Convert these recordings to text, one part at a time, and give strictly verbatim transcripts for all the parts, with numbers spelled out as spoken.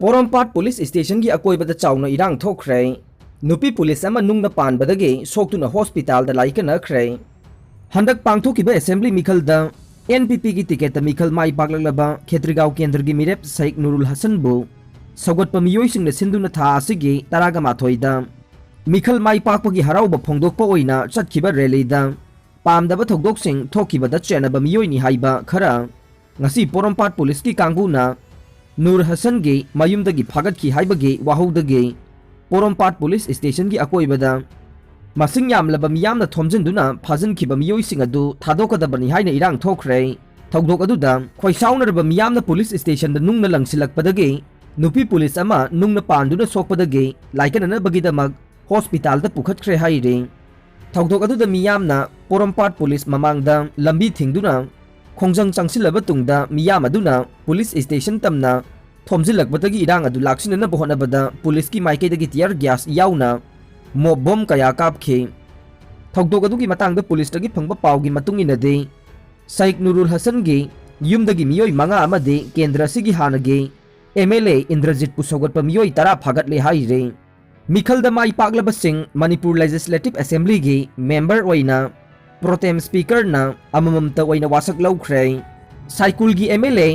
ꯄꯣꯔꯣꯝꯄꯥꯠ police ꯁ꯭ꯇꯦꯁꯟꯒꯤ ꯑꯀꯣꯏꯕꯗ ꯆꯥꯎꯅ ꯏꯔꯥꯡ ꯊꯣꯛꯈ꯭ꯔꯦ꯫ ꯅꯨꯄꯤ ꯄꯨꯂꯤꯁ ꯑꯃ ꯅꯨꯡꯅ ꯄꯥꯟꯕꯗꯒꯤ ꯁꯣꯛꯇꯨꯅ ꯍꯣꯁꯄꯤꯇꯥꯜꯗ ꯂꯥꯏꯀꯠꯅꯈ꯭ꯔꯦ꯫ ꯍꯟꯗꯛ ꯄꯥꯡꯊꯣꯛꯈꯤꯕ ꯑꯦꯁꯦꯝꯕ꯭ꯂꯤ ꯃꯤꯈꯜꯗ ꯑꯦꯟ ꯄꯤ ꯄꯤꯒꯤ ꯇꯤꯀꯦꯠꯇ ꯃꯤꯈꯜ ꯃꯥꯏ ꯄꯥꯛꯂꯛꯂꯕ ꯈꯦꯇ꯭ꯔꯤꯒꯥꯎ ꯀꯦꯟꯗ꯭ꯔꯒꯤ ꯃꯤꯔꯦꯞ ꯁꯥꯏꯛ ꯅꯨꯔꯨꯜ ꯍꯁꯟꯕꯨ ꯁꯧꯒꯠꯄ ꯃꯤꯑꯣꯏꯁꯤꯡꯅ ꯁꯤꯟꯗꯨꯅ ꯊꯥ ꯑꯁꯤꯒꯤ ꯇꯔꯥꯒ ꯃꯥꯊꯣꯏꯗ ꯃꯤꯈꯜ ꯃꯥꯏ ꯄꯥꯛꯄꯒꯤ ꯍꯔꯥꯎꯕ ꯐꯣꯡꯗꯣꯛꯄ ꯑꯣꯏꯅ ꯆꯠꯈꯤꯕ ꯔꯦꯂꯤꯗ ꯄꯥꯝꯗꯕ ꯊꯧꯗꯣꯛꯁꯤꯡ ꯊꯣꯛꯈꯤꯕꯗ ꯆꯦꯟꯅꯕ ꯃꯤꯑꯣꯏꯅꯤ ꯍꯥꯏꯕ ꯈꯔ ꯉꯁꯤ ꯄꯣꯔꯣꯝꯄꯥꯠ ꯄꯨꯂꯤꯁꯀꯤ ꯀꯥꯡꯕꯨꯅ ꯅꯨꯔ ꯍꯁꯟꯒꯤ ꯃꯌꯨꯝꯗꯒꯤ ꯐꯥꯒꯠꯈꯤ ꯍꯥꯏꯕꯒꯤ ꯋꯥꯍꯧꯗꯒꯤ ꯄꯣꯔꯣꯝꯄꯥꯠ ꯄꯨꯂꯤꯁ ꯁ꯭ꯇꯦꯁꯟꯒꯤ ꯑꯀꯣꯏꯕꯗ ꯃꯁꯤꯡ ꯌꯥꯝꯂꯕ ꯃꯤꯌꯥꯝꯅ ꯊꯣꯝꯖꯤꯟꯗꯨꯅ ꯐꯥꯖꯤꯟꯈꯤꯕ ꯃꯤꯑꯣꯏꯁꯤꯡ ꯑꯗꯨ ꯊꯥꯗꯣꯛꯀꯗꯕꯅꯤ ꯍꯥꯏꯅ ꯏꯔꯥꯡ ꯊꯣꯛꯈ꯭ꯔꯦ꯫ ꯊꯧꯗꯣꯛ ꯑꯗꯨꯗ ꯈꯣꯏꯁꯥꯎꯅꯔꯕ ꯃꯤꯌꯥꯝꯅ ꯄꯨꯂꯤꯁ ꯁ꯭ꯇꯦꯁꯟꯗ ꯅꯨꯡꯅ ꯂꯪꯁꯤꯜꯂꯛꯄꯗꯒꯤ ꯅꯨꯄꯤ ꯄꯨꯂꯤꯁ ꯑꯃ ꯅꯨꯡꯅ ꯄꯥꯟꯗꯨꯅ ꯁꯣꯛꯄꯗꯒꯤ ꯂꯥꯏꯀꯠꯅꯅꯕꯒꯤꯗꯃꯛ ꯍꯣꯁꯄꯤꯇꯥꯜꯗ ꯄꯨꯈꯠꯈ꯭ꯔꯦ ꯍꯥꯏꯔꯤ꯫ ꯊꯧꯗꯣꯛ ꯑꯗꯨꯗ ꯃꯤꯌꯥꯝꯅ ꯄꯣꯔꯣꯝꯄꯥꯠ ꯄꯨꯂꯤꯁ ꯃꯃꯥꯡꯗ ꯂꯝꯕꯤ ꯊꯤꯡꯗꯨꯅ ꯈꯣꯡꯖꯪ ꯆꯪꯁꯤꯜꯂꯕ ꯇꯨꯡꯗ ꯃꯤꯌꯥꯝ ꯑꯗꯨꯅ ꯄꯨꯂꯤꯁ ꯁ꯭ꯇꯦꯁꯟ ꯇꯝꯅ ꯊꯣꯝꯖꯤꯜꯂꯛꯄꯗꯒꯤ ꯏꯔꯥꯡ ꯑꯗꯨ ꯂꯥꯛꯁꯤꯟꯅꯅꯕ ꯍꯣꯠꯅꯕꯗ ꯄꯨꯂꯤꯁꯀꯤ ꯃꯥꯏꯀꯩꯗꯒꯤ ꯇꯤꯌꯔ ꯒ꯭ꯌꯥꯁ ꯌꯥꯎꯅ ꯃꯣꯞ ꯕꯣꯝ ꯀꯌꯥ ꯀꯥꯞꯈꯤ꯫ ꯊꯧꯗꯣꯛ ꯑꯗꯨꯒꯤ ꯃꯇꯥꯡꯗ ꯄꯨꯂꯤꯁꯇꯒꯤ ꯐꯪꯕ ꯄꯥꯎꯒꯤ ꯃꯇꯨꯡ ꯏꯟꯅꯗꯤ, ꯁꯥꯏꯛ ꯅꯨꯔꯨꯜ ꯍꯁꯟꯒꯤ ꯌꯨꯝꯗꯒꯤ ꯃꯤꯑꯣꯏ ꯃꯉꯥ ꯑꯃꯗꯤ ꯀꯦꯟꯗ꯭ꯔ ꯑꯁꯤꯒꯤ ꯍꯥꯟꯅꯒꯤ ꯑꯦꯝ ꯑꯦꯜ ꯑꯦ ꯏꯟꯗ꯭ꯔꯖꯤꯠꯄꯨ ꯁꯧꯒꯠꯄ ꯃꯤꯑꯣꯏ ꯇꯔꯥ ꯐꯥꯒꯠꯂꯦ ꯍꯥꯏꯔꯤ꯫ ꯃꯤꯈꯜꯗ ꯃꯥꯏ ꯄꯥꯛꯂꯕꯁꯤꯡ ꯃꯅꯤꯄꯨꯔ ꯂꯦꯖꯤꯁꯂꯦꯇꯤꯚ ꯑꯦꯁꯦꯝꯕ꯭ꯂꯤꯒꯤ ꯃꯦꯝꯕꯔ ꯑꯣꯏꯅ ꯄ꯭ꯔꯣꯇꯦꯝ ꯁ꯭ꯄꯤꯀꯔꯅ ꯑꯃꯃꯝꯇ ꯑꯣꯏꯅ ꯋꯥꯁꯛ ꯂꯧꯈ꯭ꯔꯦ꯫ ꯁꯥꯏꯀꯨꯜꯒꯤ ꯑꯦꯝ ꯑꯦꯜ ꯑꯦ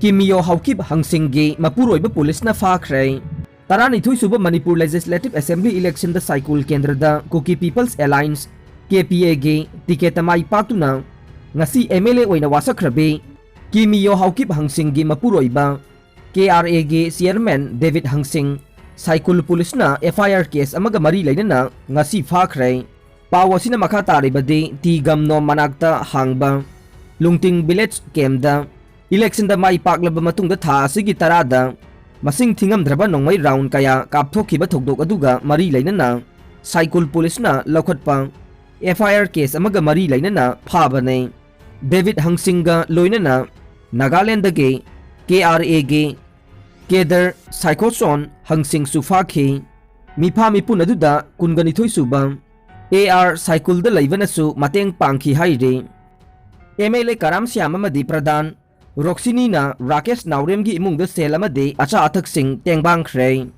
ꯀꯤꯃꯤꯌꯣ ꯍꯥꯎꯀꯤꯞ ꯍꯪꯁꯤꯡꯒꯤ ꯃꯄꯨꯔꯣꯏꯕ ꯄꯨꯂꯤꯁꯅ ꯐꯥꯈ꯭ꯔꯦ꯫ ꯇꯔꯥꯅꯤꯊꯣꯏ ꯁꯨꯕ ꯃꯅꯤꯄꯨꯔ ꯂꯦꯖꯤꯁꯂꯦꯇꯤꯚ ꯑꯦꯁꯦꯝꯕ꯭ꯂꯤ ꯏꯂꯦꯛꯁꯟꯗ ꯁꯥꯏꯀꯨꯜ ꯀꯦꯟꯗ꯭ꯔꯗ ꯀꯨꯀꯤ ꯄꯤꯄꯜꯁ ꯑꯦꯂꯥꯏꯟꯁ, ꯀꯦ ꯄꯤ ꯑꯦꯒꯤ ꯇꯤꯀꯦꯠꯇ ꯃꯥꯏ ꯄꯥꯛꯇꯨꯅ ꯉꯁꯤ ꯑꯦꯝ ꯑꯦꯜ ꯑꯦ ꯑꯣꯏꯅ ꯋꯥꯁꯛꯈ꯭ꯔꯕꯤ ꯀꯤꯃꯤꯌꯣ ꯍꯥꯎꯀꯤꯞ ꯍꯪꯁꯤꯡꯒꯤ ꯃꯄꯨꯔꯣꯏꯕ ꯀꯦ ꯑꯥꯔ ꯑꯦꯒꯤ ꯆꯤꯌꯔꯃꯦꯟ ꯗꯦꯕꯤꯠ ꯍꯪꯁꯤꯡ ꯁꯥꯏꯀꯨꯜ ꯄꯨꯂꯤꯁꯅ ꯑꯦꯐ ꯑꯥꯏ ꯑꯥꯔ ꯀꯦꯁ ꯑꯃꯒ ꯃꯔꯤ ꯂꯩꯅꯅ ꯉꯁꯤ ꯐꯥꯈ꯭ꯔꯦ꯫ ꯄꯥꯎ ꯑꯁꯤꯅ ꯃꯈꯥ ꯇꯥꯔꯤꯕꯗꯤ ꯇꯤ ꯒꯝꯅꯣꯝ ꯃꯅꯥꯛꯇ ꯍꯥꯡꯕ ꯂꯨꯡꯇꯤꯡ ꯚꯤꯂꯦꯖ ꯀꯦꯝꯗ ꯏꯂꯦꯛꯁꯟꯗ ꯃꯥꯏ ꯄꯥꯛꯂꯕ ꯃꯇꯨꯡꯗ ꯊꯥ ꯑꯁꯤꯒꯤ ꯇꯔꯥꯗ ꯃꯁꯤꯡ ꯊꯤꯉꯝꯗ꯭ꯔꯕ ꯅꯣꯡꯃꯩ ꯔꯥꯎꯟ ꯀꯌꯥ ꯀꯥꯞꯊꯣꯛꯈꯤꯕ ꯊꯧꯗꯣꯛ ꯑꯗꯨꯒ ꯃꯔꯤ ꯂꯩꯅꯅ ꯁꯥꯏꯀꯨꯜ ꯄꯨꯂꯤꯁꯅ ꯂꯧꯈꯠꯄ ꯑꯦꯐ ꯑꯥꯏ ꯑꯥꯔ ꯀꯦꯁ ꯑꯃꯒ ꯃꯔꯤ ꯂꯩꯅꯅ ꯐꯥꯕꯅꯤ꯫ ꯗꯦꯕꯤꯠ ꯍꯪꯁꯤꯡꯒ ꯂꯣꯏꯅꯅ ꯅꯥꯒꯥꯂꯦꯟꯗꯒꯤ ꯀꯦ ꯑꯥꯔ ꯑꯦꯒꯤ ꯀꯦꯗꯔ ꯁꯥꯏꯈꯣꯆꯣꯟ ꯍꯪꯁꯤꯡꯁꯨ ꯐꯥꯈꯤ꯫ ꯃꯤꯐꯥ ꯃꯤꯄꯨꯟ ꯑꯗꯨꯗ ꯀꯨꯟꯒ ꯅꯤꯊꯣꯏ ꯁꯨꯕ ꯑꯦ ꯑꯥꯔ ꯁꯥꯏꯀꯨꯜꯗ ꯂꯩꯕꯅꯁꯨ ꯃꯇꯦꯡ ꯄꯥꯡꯈꯤ ꯍꯥꯏꯔꯤ꯫ ꯑꯦꯝ ꯑꯦꯜ ꯑꯦ ꯀꯔꯥꯝ ꯁ꯭ꯌꯥꯝ ꯑꯃꯗꯤ ꯄ꯭ꯔꯙꯥꯟ ꯔꯣꯛꯁꯤꯅꯤꯅ ꯔꯥꯀꯦꯁ ꯅꯥꯎꯔꯦꯝꯒꯤ ꯏꯃꯨꯡꯗ ꯁꯦꯜ ꯑꯃꯗꯤ ꯑꯆꯥ ꯑꯊꯛꯁꯤꯡ ꯇꯦꯡꯕꯥꯡꯈ꯭ꯔꯦ꯫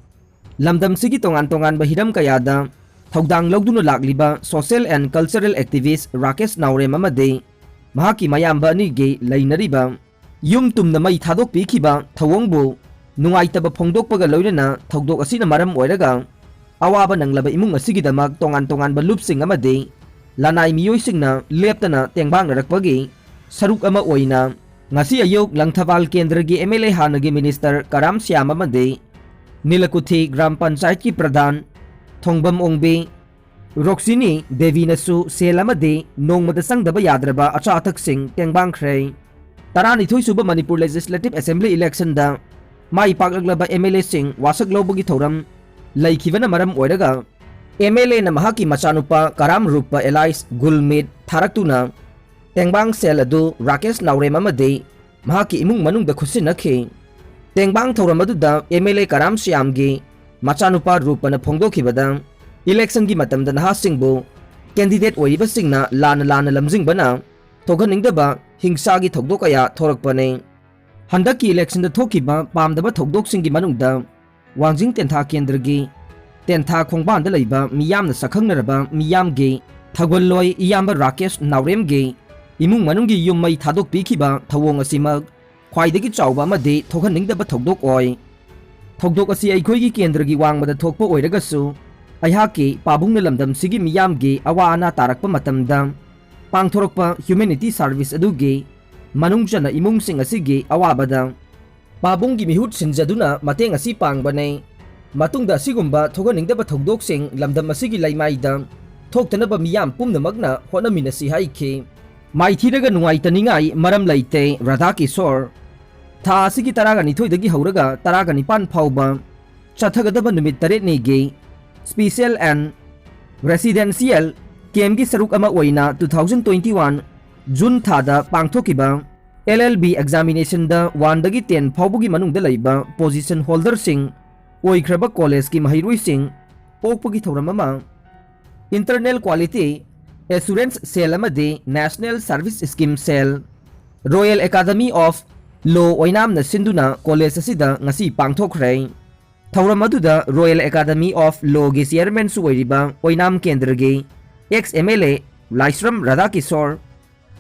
ꯂꯝꯗꯝꯁꯤꯒꯤ ꯇꯣꯉꯥꯟ ꯇꯣꯉꯥꯟꯕ ꯍꯤꯔꯝ ꯀꯌꯥꯗ ꯊꯧꯗꯥꯡ ꯂꯧꯗꯨꯅ ꯂꯥꯛꯂꯤꯕ Social and Cultural Activist Rakesh ꯅꯥꯎꯔꯦꯝ ꯑꯃꯗꯤ ꯃꯍꯥꯛꯀꯤ ꯃꯌꯥꯝꯕ ꯑꯅꯤꯒꯤ ꯂꯩꯅꯔꯤꯕ ꯌꯨꯝ ꯇꯨꯝꯅ ꯃꯩ ꯊꯥꯗꯣꯛꯄꯤꯈꯤꯕ ꯊꯧꯑꯣꯡꯕꯨ ꯅꯨꯡꯉꯥꯏꯇꯕ ꯐꯣꯡꯗꯣꯛꯄꯒ ꯂꯣꯏꯅꯅ ꯊꯧꯗꯣꯛ ꯑꯁꯤꯅ ꯃꯔꯝ ꯑꯣꯏꯔꯒ ꯑꯋꯥꯕ ꯅꯪꯂꯕ ꯏꯃꯨꯡ ꯑꯁꯤꯒꯤꯗꯃꯛ ꯇꯣꯉꯥꯟ ꯇꯣꯉꯥꯟꯕ ꯂꯨꯞꯁꯤꯡ ꯑꯃꯗꯤ ꯂꯅꯥꯏ ꯃꯤꯑꯣꯏꯁꯤꯡꯅ ꯂꯦꯞꯇꯅ ꯇꯦꯡꯕꯥꯡꯅꯔꯛꯄꯒꯤ ꯁꯔꯨꯛ ꯑꯃ ꯑꯣꯏꯅ ꯉꯁꯤ ꯑꯌꯨꯛ ꯂꯪꯊꯕꯥꯜ ꯀꯦꯟꯗ꯭ꯔꯒꯤ M L A ꯍꯥꯟꯅꯒꯤ ꯃꯤꯅꯤꯁꯇꯔ ꯀꯔꯥꯝ ꯁ꯭ꯌꯥꯝ ꯑꯃꯗꯤ ꯅꯤꯂꯀꯨꯊꯤ ꯒ꯭ꯔꯥꯝ ꯄꯟꯆꯥꯌꯠꯀꯤ ꯄ꯭ꯔꯙꯥꯟ ꯊꯣꯡꯕꯝ ꯑꯣꯡꯕꯤ ꯔꯣꯛꯁꯤꯅꯤ ꯗꯦꯕꯤꯅꯁꯨ ꯁꯦꯜ ꯑꯃꯗꯤ ꯅꯣꯡꯃꯗ ꯆꯪꯗꯕ ꯌꯥꯗ꯭ꯔꯕ ꯑꯆꯥ ꯑꯊꯛꯁꯤꯡ ꯇꯦꯡꯕꯥꯡꯈ꯭ꯔꯦ꯫ ꯇꯔꯥꯅꯤꯊꯣꯏ ꯁꯨꯕ Manipur Legislative Assembly election the my ꯄꯥꯛꯂꯛꯂꯕ M L A ꯁꯤꯡ ꯋꯥꯁꯛ ꯂꯧꯕꯒꯤ ꯊꯧꯔꯝ ꯂꯩꯈꯤꯕꯅ ꯃꯔꯝ ꯑꯣꯏꯔꯒ M L A ꯅ ꯃꯍꯥꯛꯀꯤ ꯃꯆꯥꯅꯨꯄꯥ ꯀꯔꯥꯝ ꯔꯨꯞꯄ alias ꯒꯨꯜꯃꯤꯠ ꯊꯥꯔꯛꯇꯨꯅ ꯇꯦꯡꯕꯥꯡ ꯁꯦꯜ ꯑꯗꯨ ꯔꯥꯀꯦꯁ ꯅꯥꯎꯔꯦꯝ ꯑꯃꯗꯤ ꯃꯍꯥꯛꯀꯤ ꯏꯃꯨꯡ ꯃꯅꯨꯡꯗ ꯈꯨꯠꯁꯤꯟꯅꯈꯤ꯫ ꯇꯦꯡꯕꯥꯡ ꯊꯧꯔꯝ ꯑꯗꯨꯗ M L A ꯀꯔꯥꯝ ꯁ꯭ꯌꯥꯝꯒꯤ ꯃꯆꯥꯅꯨꯄꯥ ꯔꯨꯄꯅ ꯐꯣꯡꯗꯣꯛꯈꯤꯕꯗ election ꯒꯤ ꯃꯇꯝꯗ ꯅꯍꯥꯁꯤꯡꯕꯨ candidate ꯑꯣꯏꯔꯤꯕꯁꯤꯡꯅ ꯂꯥꯟꯅ ꯂꯥꯟꯅ ꯂꯝꯖꯤꯡꯕꯅ ꯊꯣꯛꯍꯟꯅꯤꯡꯗꯕ ꯍꯤꯡꯁꯥꯒꯤ ꯊꯧꯗꯣꯛ ꯀꯌꯥ ꯊꯣꯔꯛꯄꯅꯤ꯫ ꯍꯟꯗꯛꯀꯤ election ꯗ ꯊꯣꯛꯈꯤꯕ ꯄꯥꯝꯗꯕ ꯊꯧꯗꯣꯛꯁꯤꯡꯒꯤ ꯃꯅꯨꯡꯗ ꯋꯥꯡꯖꯤꯡ ꯇꯦꯟꯊꯥ ꯀꯦꯟꯗ꯭ꯔꯒꯤ ꯇꯦꯟꯊꯥ ꯈꯣꯡꯕꯥꯟꯗ ꯂꯩꯕ ꯃꯤꯌꯥꯝꯅ ꯁꯛꯈꯪꯅꯔꯕ ꯃꯤꯌꯥꯝꯒꯤ ꯊꯧꯒꯜꯂꯣꯏ ꯏꯌꯥꯝꯕ ꯔꯥꯀꯦꯁ ꯅꯥꯎꯔꯦꯝꯒꯤ ꯏꯃꯨꯡ ꯃꯅꯨꯡꯒꯤ ꯌꯨꯝ ꯃꯩ ꯊꯥꯗꯣꯛꯄꯤꯈꯤꯕ ꯊꯧꯑꯣꯡ ꯑꯁꯤꯃꯛ ꯈ꯭ꯋꯥꯏꯗꯒꯤ ꯆꯥꯎꯕ ꯑꯃꯗꯤ ꯊꯣꯛꯍꯟꯅꯤꯡꯗꯕ ꯊꯧꯗꯣꯛ ꯑꯣꯏ꯫ ꯊꯧꯗꯣꯛ ꯑꯁꯤ ꯑꯩꯈꯣꯏꯒꯤ ꯀꯦꯟꯗ꯭ꯔꯒꯤ ꯋꯥꯡꯃꯗ ꯊꯣꯛꯄ ꯑꯣꯏꯔꯒꯁꯨ, ꯑꯩꯍꯥꯛꯀꯤ ꯄꯥꯕꯨꯡꯅ ꯂꯝꯗꯝꯁꯤꯒꯤ ꯃꯤꯌꯥꯝꯒꯤ ꯑꯋꯥ ꯑꯅꯥ ꯇꯥꯔꯛꯄ ꯃꯇꯝꯗ ꯄꯥꯡꯊꯣꯔꯛꯄ humanity service ꯑꯗꯨꯒꯤ ꯃꯅꯨꯡ ꯆꯟꯅ ꯏꯃꯨꯡꯁꯤꯡ ꯑꯁꯤꯒꯤ ꯑꯋꯥꯕꯗ ꯄꯥꯕꯨꯡꯒꯤ ꯃꯤꯍꯨꯠ ꯁꯤꯟꯖꯗꯨꯅ ꯃꯇꯦꯡ ꯑꯁꯤ ꯄꯥꯡꯕꯅꯤ꯫ ꯃꯇꯨꯡꯗ ꯑꯁꯤꯒꯨꯝꯕ ꯊꯣꯛꯍꯟꯅꯤꯡꯗꯕ ꯊꯧꯗꯣꯛꯁꯤꯡ ꯂꯝꯗꯝ ꯑꯁꯤꯒꯤ ꯂꯩꯃꯥꯏꯗ ꯊꯣꯛꯇꯅꯕ ꯃꯤꯌꯥꯝ ꯄꯨꯝꯅꯃꯛꯅ ꯍꯣꯠꯅꯃꯤꯟꯅꯁꯤ ꯍꯥꯏꯈꯤ꯫ ꯃꯥꯏꯊꯤꯔꯒ ꯅꯨꯡꯉꯥꯏꯇꯅꯤꯡꯉꯥꯏ ꯃꯔꯝ ꯂꯩꯇꯦ, ꯔꯥꯙꯥ ꯀꯤꯁꯣꯔ꯫ ꯊꯥ ꯑꯁꯤꯒꯤ ꯇꯔꯥꯒ ꯅꯤꯊꯣꯏꯗꯒꯤ ꯍꯧꯔꯒ ꯇꯔꯥꯒ ꯅꯤꯄꯥꯟ ꯐꯥꯎꯕ ꯆꯠꯊꯒꯗꯕ ꯅꯨꯃꯤꯠ ꯇꯔꯦꯠꯅꯤꯒꯤ Special and Residential Camp ꯀꯤ ꯁꯔꯨꯛ ꯑꯃ ꯑꯣꯏꯅ two thousand twenty one June ꯊꯥꯗ ꯄꯥꯡꯊꯣꯛꯈꯤꯕ L L B examination ꯗ one ꯗꯒꯤ ten ꯐꯥꯎꯕꯒꯤ ꯃꯅꯨꯡꯗ ꯂꯩꯕ position holder ꯁꯤꯡ ꯑꯣꯏꯈ꯭ꯔꯕ college ꯀꯤ ꯃꯍꯩꯔꯣꯏꯁꯤꯡ ꯑꯣꯛꯄꯒꯤ ꯊꯧꯔꯝ ꯑꯃ, Internal Quality Assurance Cell ꯑꯃꯗꯤ National Service Scheme Cell, Royal Academy of Law ꯑꯣꯏꯅꯥꯝꯅ ꯁꯤꯟꯗꯨꯅ ꯀꯣꯂꯦꯖ ꯑꯁꯤꯗ ꯉꯁꯤ ꯄꯥꯡꯊꯣꯛꯈ꯭ꯔꯦ꯫ ꯊꯧꯔꯝ ꯑꯗꯨꯗ Royal Academy of Lawꯒꯤ ꯆꯤꯌꯔꯃꯦꯟꯁꯨ ꯑꯣꯏꯔꯤꯕ ꯑꯣꯏꯅꯥꯝ ꯀꯦꯟꯗ꯭ꯔꯒꯤ ex M L A ꯂꯥꯏꯁ꯭ꯔꯝ ꯔꯥꯙꯥꯀꯤꯁꯣꯔ,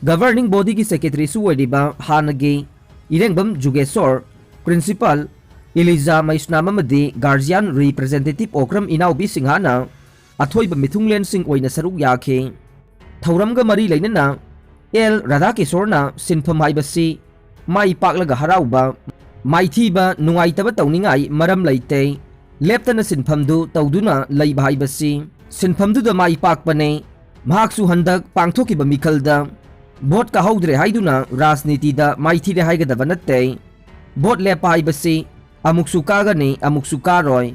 ꯒꯚꯔꯅꯤꯡ ꯕꯣꯗꯤꯒꯤ ꯁꯦꯀ꯭ꯔꯦꯇꯔꯤꯁꯨ ꯑꯣꯏꯔꯤꯕ ꯍꯥꯟꯅꯒꯤ ꯏꯔꯦꯡꯕꯝ ꯖꯨꯒꯦꯁꯣꯔ, ꯄ꯭ꯔꯤꯟꯁꯤꯄꯥꯜ ꯏꯂꯤꯖꯥ ꯃꯩꯁꯅꯥꯝ ꯑꯃꯗꯤ ꯒꯥꯔꯖꯤꯌꯥꯟ ꯔꯤꯄ꯭ꯔꯖꯦꯟꯇꯦꯇꯤꯚ ꯑꯣꯀ꯭ꯔꯝ ꯏꯅꯥꯎꯕꯤ ꯁꯤꯡꯍꯥꯅ ꯑꯊꯣꯏꯕ ꯃꯤꯊꯨꯡꯂꯦꯟꯁꯤꯡ ꯑꯣꯏꯅ ꯁꯔꯨꯛ ꯌꯥꯈꯤ꯫ ꯊꯧꯔꯝꯒ ꯃꯔꯤ ꯂꯩꯅꯅ ꯑꯦꯜ ꯔꯥꯙꯥꯀꯤꯁꯣꯔꯅ ꯁꯤꯟꯐꯝ ꯍꯥꯏꯕꯁꯤ ꯃꯥꯏ ꯄꯥꯛꯂꯒ ꯍꯔꯥꯎꯕ, ꯃꯥꯏꯊꯤꯕ, ꯅꯨꯡꯉꯥꯏꯇꯕ ꯇꯧꯅꯤꯡꯉꯥꯏ ꯃꯔꯝ ꯂꯩꯇꯦ꯫ ꯂꯦꯞꯇꯅ ꯁꯤꯟꯐꯝꯗꯨ ꯇꯧꯗꯨꯅ ꯂꯩꯕ ꯍꯥꯏꯕꯁꯤ ꯁꯤꯟꯐꯝꯗꯨꯗ ꯃꯥꯏ ꯄꯥꯛꯄꯅꯦ꯫ ꯃꯍꯥꯛꯁꯨ ꯍꯟꯗꯛ ꯄꯥꯡꯊꯣꯛꯈꯤꯕ ꯃꯤꯈꯜꯗ ꯚꯣꯠ ꯀꯥꯍꯧꯗ꯭ꯔꯦ ꯍꯥꯏꯗꯨꯅ ꯔꯥꯖꯅꯤꯇꯤꯗ ꯃꯥꯏꯊꯤꯔꯦ ꯍꯥꯏꯒꯗꯕ ꯅꯠꯇꯦ꯫ ꯚꯣꯠ ꯂꯦꯞꯄ ꯍꯥꯏꯕꯁꯤ ꯑꯃꯨꯛꯁꯨ ꯀꯥꯒꯅꯤ, ꯑꯃꯨꯛꯁꯨ ꯀꯥꯔꯣꯏ꯫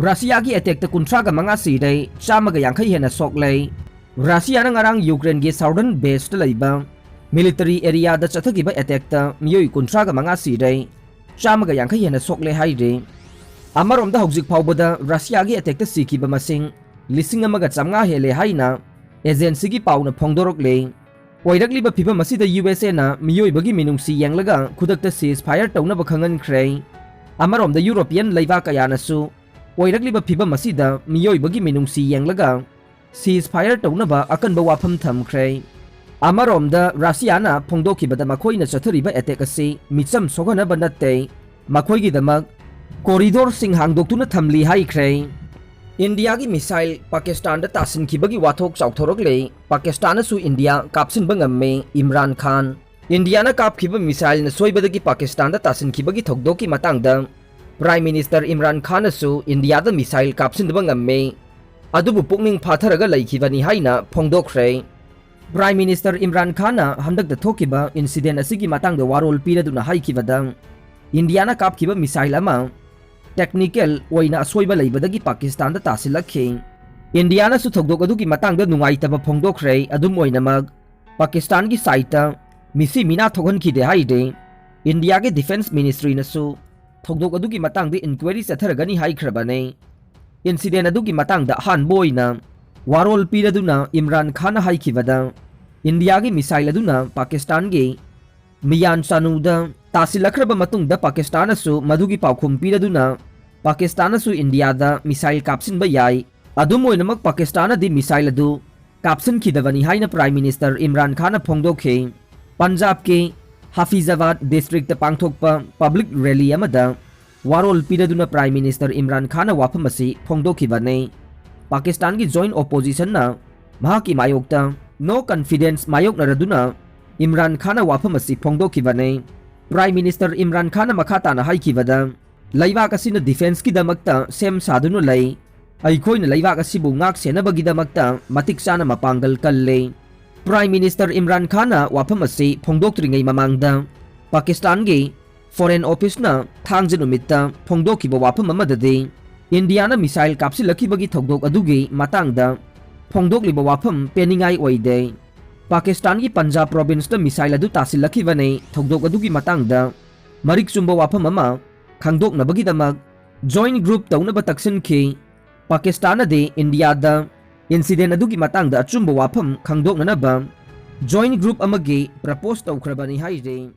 ꯔꯁꯤꯌꯥꯒꯤ ꯑꯦꯇꯦꯛꯇ ꯀꯨꯟꯊ꯭ꯔꯥꯒ ꯃꯉꯥ ꯁꯤꯔꯦ, ꯆꯥꯝꯃꯒ ꯌꯥꯡꯈꯩ ꯍꯦꯟꯅ ꯁꯣꯛꯂꯦ꯫ ꯔꯁꯤꯌꯥꯅ ꯉꯔꯥꯡ ꯌꯨꯀ꯭ꯔꯦꯟꯒꯤ ꯁꯥꯎꯗꯔꯟ ꯕꯦꯁꯇ ꯂꯩꯕ ꯃꯤꯂꯤꯇꯔꯤ ꯑꯦꯔꯤꯌꯥꯗ ꯆꯠꯊꯈꯤꯕ ꯑꯦꯇꯦꯛꯇ ꯃꯤꯑꯣꯏ ꯀꯨꯟꯊ꯭ꯔꯥꯒ ꯃꯉꯥ ꯁꯤꯔꯦ, ꯆꯥꯝꯃꯒ ꯌꯥꯡꯈꯩ ꯍꯦꯟꯅ ꯁꯣꯛꯂꯦ ꯍꯥꯏꯔꯤ꯫ ꯑꯃꯔꯣꯝꯗ ꯍꯧꯖꯤꯛ ꯐꯥꯎꯕꯗ ꯔꯁꯤꯌꯥꯒꯤ ꯑꯦꯇꯦꯛꯇ ꯁꯤꯈꯤꯕ ꯃꯁꯤꯡ ꯂꯤꯁꯤꯡ ꯑꯃꯒ ꯆꯥꯝꯃꯉꯥ ꯍꯦꯜꯂꯦ ꯍꯥꯏꯅ ꯑꯦꯖꯦꯟꯁꯤꯒꯤ ꯄꯥꯎꯅ ꯐꯣꯡꯗꯣꯔꯛꯂꯤ꯫ ꯑꯣꯏꯔꯛꯂꯤꯕ ꯐꯤꯚꯝ ꯑꯁꯤꯗ ꯌꯨ ꯑꯦꯁ ꯑꯦꯅ ꯃꯤꯑꯣꯏꯕꯒꯤ ꯃꯤꯅꯨꯡꯁꯤ ꯌꯦꯡꯂꯒ ꯈꯨꯗꯛꯇ ceasefire ꯇꯧꯅꯕ ꯈꯪꯍꯟꯈ꯭ꯔꯦ꯫ ꯑꯃꯔꯣꯝꯗ ꯌꯨꯔꯣꯄꯤꯌꯟ ꯂꯩꯕꯥꯛ ꯀꯌꯥꯅꯁꯨ ꯑꯣꯏꯔꯛꯂꯤꯕ ꯐꯤꯚꯝ ꯑꯁꯤꯗ ꯃꯤꯑꯣꯏꯕꯒꯤ ꯃꯤꯅꯨꯡꯁꯤ ꯌꯦꯡꯂꯒ ceasefire ꯇꯧꯅꯕ ꯑꯀꯟꯕ ꯋꯥꯐꯝ ꯊꯝꯈ꯭ꯔꯦ꯫ ꯑꯃꯔꯣꯝꯗ ꯔꯁꯤꯌꯥꯅ ꯐꯣꯡꯗꯣꯛꯈꯤꯕꯗ ꯃꯈꯣꯏꯅ ꯆꯠꯊꯔꯤꯕ ꯑꯦꯇꯦꯛ ꯑꯁꯤ ꯃꯤꯆꯝ ꯁꯣꯛꯍꯟꯅꯕ ꯅꯠꯇꯦ, ꯃꯈꯣꯏꯒꯤꯗꯃꯛ ꯀꯣꯔꯤꯗꯣꯔꯁꯤꯡ ꯍꯥꯡꯗꯣꯛꯇꯨꯅ ꯊꯝꯂꯤ ꯍꯥꯏꯈ꯭ꯔꯦ꯫ ꯏꯟꯗꯤꯌꯥꯒꯤ ꯃꯤꯁꯥꯏꯜ ꯄꯥꯀꯤꯁꯇꯥꯟꯗ ꯇꯥꯁꯤꯟꯈꯤꯕꯒꯤ ꯋꯥꯊꯣꯛ ꯆꯥꯎꯊꯣꯔꯛꯂꯦ꯫ ꯄꯥꯀꯤꯁꯇꯥꯟꯅꯁꯨ ꯏꯟꯗꯤꯌꯥ ꯀꯥꯞꯁꯤꯟꯕ ꯉꯝꯃꯦ꯫ ꯏꯝꯔꯥꯟ ꯈꯥꯟ꯫ ꯏꯟꯗꯤꯌꯥꯅ ꯀꯥꯞꯈꯤꯕ ꯃꯤꯁꯥꯏꯜꯅ ꯁꯣꯏꯕꯗꯒꯤ ꯄꯥꯀꯤꯁꯇꯥꯟꯗ ꯇꯥꯁꯤꯟꯈꯤꯕꯒꯤ ꯊꯧꯗꯣꯛꯀꯤ ꯃꯇꯥꯡꯗ ꯄ꯭ꯔꯥꯏꯝ ꯃꯤꯅꯤꯁꯇꯔ ꯏꯝꯔꯥꯟ ꯈꯥꯟꯅꯁꯨ ꯏꯟꯗꯤꯌꯥꯗ ꯃꯤꯁꯥꯏꯜ ꯀꯥꯞꯁꯤꯟꯕ ꯉꯝꯃꯦ, ꯑꯗꯨꯕꯨ ꯄꯨꯛꯅꯤꯡ ꯐꯥꯊꯔꯒ ꯂꯩꯈꯤꯕꯅꯤ ꯍꯥꯏꯅ ꯐꯣꯡꯗꯣꯛꯈ꯭ꯔꯦ꯫ ꯄ꯭ꯔꯥꯏꯝ ꯃꯤꯅꯤꯁꯇꯔ ꯏꯝꯔꯥꯟ ꯈꯥꯟꯅ ꯍꯟꯗꯛꯇ ꯊꯣꯛꯈꯤꯕ ꯏꯟꯁꯤꯗꯦꯟ ꯑꯁꯤꯒꯤ ꯃꯇꯥꯡꯗ ꯋꯥꯔꯣꯜ ꯄꯤꯔꯗꯨꯅ ꯍꯥꯏꯈꯤꯕꯗ, ꯏꯟꯗꯤꯌꯥꯅ ꯀꯥꯞꯈꯤꯕ ꯃꯤꯁꯥꯏꯜ ꯑꯃ ꯇꯦꯛꯅꯤꯀꯦꯜ ꯑꯣꯏꯅ ꯑꯁꯣꯏꯕ ꯂꯩꯕꯗꯒꯤ ꯄꯥꯀꯤꯁꯇꯥꯟꯗ ꯇꯥꯁꯤꯜꯂꯛꯈꯤ꯫ ꯏꯟꯗꯤꯌꯥꯅꯁꯨ ꯊꯧꯗꯣꯛ ꯑꯗꯨꯒꯤ ꯃꯇꯥꯡꯗ ꯅꯨꯡꯉꯥꯏꯇꯕ ꯐꯣꯡꯗꯣꯛꯈ꯭ꯔꯦ꯫ ꯑꯗꯨꯝ ꯑꯣꯏꯅꯃꯛ, ꯄꯥꯀꯤꯁꯇꯥꯟꯒꯤ ꯁꯥꯏꯠꯇ ꯃꯤꯁꯤ ꯃꯤꯅꯥ ꯊꯣꯛꯍꯟꯈꯤꯗꯦ ꯍꯥꯏꯔꯤ꯫ ꯏꯟꯗꯤꯌꯥꯒꯤ ꯗꯤꯐꯦꯟꯁ ꯃꯤꯅꯤꯁꯇ꯭ꯔꯤꯅꯁꯨ ꯊꯧꯗꯣꯛ ꯑꯗꯨꯒꯤ ꯃꯇꯥꯡꯗ ꯏꯟꯀ꯭ꯋꯥꯏꯔꯤ ꯆꯠꯊꯔꯒꯅꯤ ꯍꯥꯏꯈ꯭ꯔꯕꯅꯦ꯫ ꯏꯟꯁꯤꯗꯦꯟ ꯑꯗꯨꯒꯤ ꯃꯇꯥꯡꯗ ꯑꯍꯥꯟꯕ ꯑꯣꯏꯅ ꯋꯥꯔꯣꯜ ꯄꯤꯔꯗꯨꯅ ꯏꯝꯔꯥꯟ ꯈꯥꯟꯅ ꯍꯥꯏꯈꯤꯕꯗ, ꯏꯟꯗꯤꯌꯥꯒꯤ ꯃꯤꯁꯥꯏꯜ ꯑꯗꯨꯅ ꯄꯥꯀꯤꯁꯇꯥꯟꯒꯤ ꯃꯤꯌꯥꯟ ꯆꯥꯅꯨꯗ ꯇꯥꯁꯤꯜꯂꯛꯈ꯭ꯔꯕ ꯃꯇꯨꯡꯗ ꯄꯥꯀꯤꯁꯇꯥꯟꯅꯁꯨ ꯃꯗꯨꯒꯤ ꯄꯥꯎꯈꯨꯝ ꯄꯤꯔꯗꯨꯅ ꯄꯥꯀꯤꯁꯇꯥꯟꯅꯁꯨ ꯏꯟꯗꯤꯌꯥꯗ ꯃꯤꯁꯥꯏꯜ ꯀꯥꯞꯁꯤꯟꯕ ꯌꯥꯏ꯫ ꯑꯗꯨꯝ ꯑꯣꯏꯅꯃꯛ ꯄꯥꯀꯤꯁꯇꯥꯟꯅꯗꯤ ꯃꯤꯁꯥꯏꯜ ꯑꯗꯨ ꯀꯥꯞꯁꯤꯟꯈꯤꯗꯕꯅꯤ ꯍꯥꯏꯅ ꯄ꯭ꯔꯥꯏꯝ ꯃꯤꯅꯤꯁꯇꯔ ꯏꯝꯔꯥꯟ ꯈꯥꯟꯅ ꯐꯣꯡꯗꯣꯛꯈꯤ꯫ ꯄꯟꯖꯥꯕꯀꯤ ꯍꯥꯐꯤꯖꯥꯕꯥꯗ ꯗꯤꯁꯇ꯭ꯔꯤꯛꯇ ꯄꯥꯡꯊꯣꯛꯄ ꯄꯕ꯭ꯂꯤꯛ ꯔꯦꯂꯤ ꯑꯃꯗ ꯋꯥꯔꯣꯜ ꯄꯤꯔꯗꯨꯅ ꯄ꯭ꯔꯥꯏꯝ ꯃꯤꯅꯤꯁꯇꯔ ꯏꯝꯔꯥꯟ ꯈꯥꯟꯅ ꯋꯥꯐꯝ ꯑꯁꯤ ꯐꯣꯡꯗꯣꯛꯈꯤꯕꯅꯤ꯫ ꯄꯥꯀꯤꯁꯇꯥꯟꯒꯤ ꯖꯣꯏꯟꯠ ꯑꯣꯄꯣꯖꯤꯁꯟꯅ ꯃꯍꯥꯛꯀꯤ ꯃꯥꯌꯣꯛꯇ ꯅꯣ ꯀꯟꯐꯤꯗꯦꯟꯁ ꯃꯥꯌꯣꯛꯅꯔꯗꯨꯅ ꯏꯝꯔꯥꯟ ꯈꯥꯟꯅ ꯋꯥꯐꯝ ꯑꯁꯤ ꯐꯣꯡꯗꯣꯛꯈꯤꯕꯅꯤ꯫ ꯄ꯭ꯔꯥꯏꯝ ꯃꯤꯅꯤꯁꯇꯔ ꯏꯝꯔꯥꯟ ꯈꯥꯟꯅ ꯃꯈꯥ ꯇꯥꯅ ꯍꯥꯏꯈꯤꯕꯗ, ꯂꯩꯕꯥꯛ ꯑꯁꯤꯅ ꯗꯤꯐꯦꯟꯁꯀꯤꯗꯃꯛꯇ ꯁꯦꯝ ꯁꯥꯗꯨꯅ ꯂꯩ꯫ ꯑꯩꯈꯣꯏꯅ ꯂꯩꯕꯥꯛ ꯑꯁꯤꯕꯨ ꯉꯥꯛ ꯁꯦꯟꯅꯕꯒꯤꯗꯃꯛꯇ ꯃꯇꯤꯛ ꯆꯥꯅ ꯃꯄꯥꯡꯒꯜ ꯀꯜꯂꯤ꯫ ꯄ꯭ꯔꯥꯏꯝ ꯃꯤꯅꯤꯁꯇꯔ ꯏꯝꯔꯥꯟ ꯈꯥꯟꯅ ꯋꯥꯐꯝ ꯑꯁꯤ ꯐꯣꯡꯗꯣꯛꯇ꯭ꯔꯤꯉꯩ ꯃꯃꯥꯡꯗ ꯄꯥꯀꯤꯁꯇꯥꯟꯒꯤ ꯐꯣꯔꯦꯟ ꯑꯣꯐꯤꯁꯅ ꯊꯥꯡꯖ ꯅꯨꯃꯤꯠꯇ ꯐꯣꯡꯗꯣꯛꯈꯤꯕ ꯋꯥꯐꯝ ꯑꯃꯗꯗꯤ ꯏꯟꯗꯤꯌꯥꯅ ꯃꯤꯁꯥꯏꯜ ꯀꯥꯞꯁꯤꯜꯂꯛꯈꯤꯕꯒꯤ ꯊꯧꯗꯣꯛ ꯑꯗꯨꯒꯤ ꯃꯇꯥꯡꯗ ꯐꯣꯡꯗꯣꯛꯂꯤꯕ ꯋꯥꯐꯝ ꯄꯦꯟꯅꯤꯡꯉꯥꯏ ꯑꯣꯏꯗꯦ꯫ ꯄꯥꯀꯤꯁꯇꯥꯟꯒꯤ ꯄꯟꯖꯥꯕ ꯄ꯭ꯔꯣꯚꯤꯟꯁꯇ ꯃꯤꯁꯥꯏꯜ ꯑꯗꯨ ꯇꯥꯁꯤꯜꯂꯛꯈꯤꯕꯅꯤ꯫ ꯊꯧꯗꯣꯛ ꯑꯗꯨꯒꯤ ꯃꯇꯥꯡꯗ ꯃꯔꯤꯛ ꯆꯨꯝꯕ ꯋꯥꯐꯝ ꯑꯃ ꯈꯪꯗꯣꯛꯅꯕꯒꯤꯗꯃꯛ ꯖꯣꯏꯟꯠ ꯒ꯭ꯔꯨꯞ ꯇꯧꯅꯕ ꯇꯛꯁꯤꯟꯈꯤ꯫ ꯄꯥꯀꯤꯁꯇꯥꯟꯅꯗꯤ ꯏꯟꯗꯤꯌꯥꯗ ꯏꯟꯁꯤꯗꯦꯟ ꯑꯗꯨꯒꯤ ꯃꯇꯥꯡꯗ ꯑꯆꯨꯝꯕ ꯋꯥꯐꯝ ꯈꯪꯗꯣꯛꯅꯅꯕ ꯖꯣꯏꯟꯠ ꯒ꯭ꯔꯨꯞ ꯑꯃꯒꯤ ꯄ꯭ꯔꯄꯣꯖ ꯇꯧꯈ꯭ꯔꯕꯅꯤ ꯍꯥꯏꯔꯤ꯫